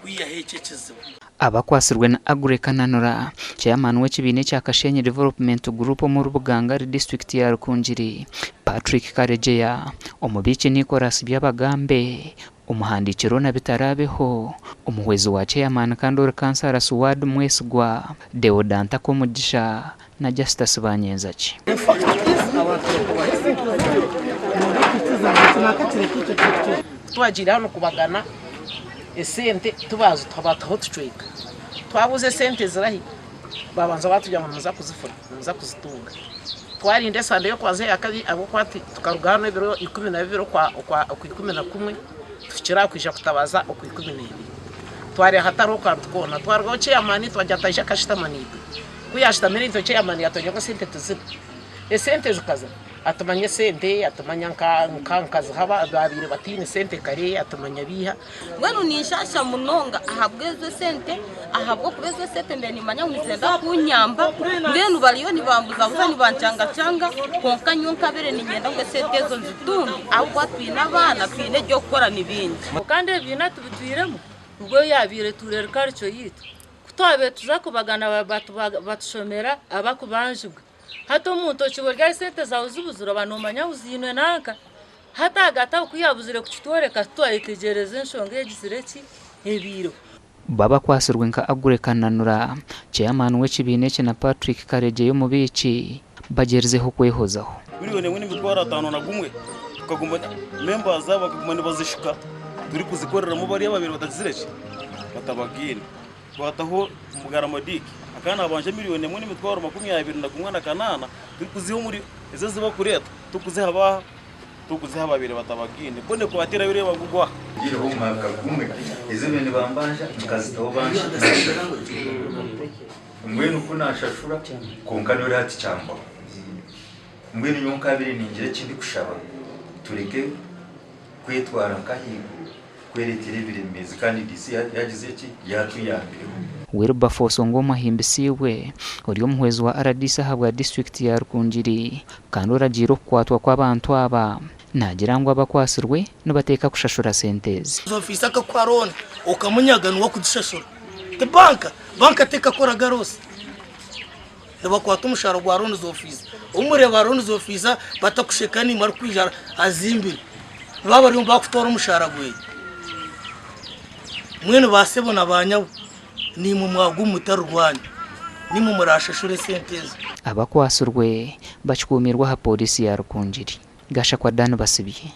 kwihaho ekyo ekizibu. Abakwatsirwe ni Aggrey Kananura, Chairman w'ekibiina ekya Kashenyi Development Group omuri Bugangari disiturikiti ya Rukungiri, Patrick Karegyeya, Omubiiki Nicholas Byabagambe, Omuhandiiki Rona Bitaraabeho, Omuhwezi wa Chairman kandi ori Kansara Suwad Mwesigwa, Deodanta Komugisha na Justus Banyenzaki. Ku twagiire hanu kubagana esente tibaazituha baatuha otucweka. Twabuuza esente zirahi baabanza baatugira ngu nimuza kuzifuna, nimuza kuzitunga. Twarinda esande y'okubanza eyakabiri ahabw'okuba tukaruga hanu ebiro 12 Okwikumi-na-kumwe tuhikire aha kwija kutabaza Okwikumi-n'ebiri. Twareeba hatariho kantu koona. Twarugaho chairman twagira ati aije akashutama naitwe. Ku yaashutamire naitwe chairman yatwegyera ngu esente tiziriho. Esente zikaza, atumanya esente, atumanya nka nka nkaziha abaabaire bataine sente kare, atumanya biiha. Mbwenu ninshaasha munonga ahabw'ezo esente ahabw'okuba ezo esente mbaire nimanya ngu nizenda kunyamba mbwenu bariyo nibambuzabuza nibancangacanga kwonka nyowe nkabaire niinyenda ngu esente ezo nzitunge ahabw'okuba twine abaana twine eby'okukora ni bingi. Kandi ebibiina tubitwiremu nibwo yaabaire etuura eri culture yaitu. Ku twabaire tuza kubagana batushomera abakubanjibwa. Hati omuntu okiba ori ahi sente zaawe zibuzire oba noomanya ngu ziinwe nanka. Hati ahagati aho ku yaabuzire kukitworeka titwayetegyereza enshonga egizire ki ebaireho. Bo abakwatsirwe nka Aggrey Kananura, Chairman w'ekibiina eki na Patrick Karegyeya omubiiki bagyerizeho kwehozaho. Miriyoni emwe n'emitwaro 51 tukaguma members abo bakaguma nibazishuka turikuzikoreramu bariya ababaire batagizire ki batabagaine. Twataho Mugarama Dick akaba nabanja miriyoni emwe n'emitwaro 28 turikuziha omuri ezo ezibakureeta turikuziha baaha turikuziha ababaire batabagaine. Bo nekwatira bireeba ngu gwa. Ngiireho omwaka gumwe, ezi babaire nibambanja nkazitaho banshashura. Mbwenu ku naashashura kwonka n'ori hati kyambaho. Mbwenu nyowe nkaabaire ningira eki ndikushaba tureke kwetwara nk'ahaiguru kwereetera ebiremeezi kandi DC yaagize ki? Yaatuyambireho. Wilberforce Ongom ahimbisiibwe, ori omuhwezi wa rdc ahabwa disiturikiti ya Rukungiri kandi oragiire okukwatwa kw'abantu aba, naagira ngu abakwatsirwe nibateeka kushashura sente ezi. Ofiisa akakuha looni okamunyaga niwe akugishashura ti banka, banka tekakoraga loosi nibakwata omushaara gwa looni z'ofiisa obu mureeba looni z'ofiisa batakusheka naimwe arikwija azimbire nibaba bariyo nibakutwara omushaara gweye mbwenu ba sebo na ba nyabo naimwe mwaguma mutari rwanyu naimwe murashashure esente ezo. Abakwatsirwe bakikuumirwe aha pooriisi ya Rukungiri. Gashakwa Dan Basibye.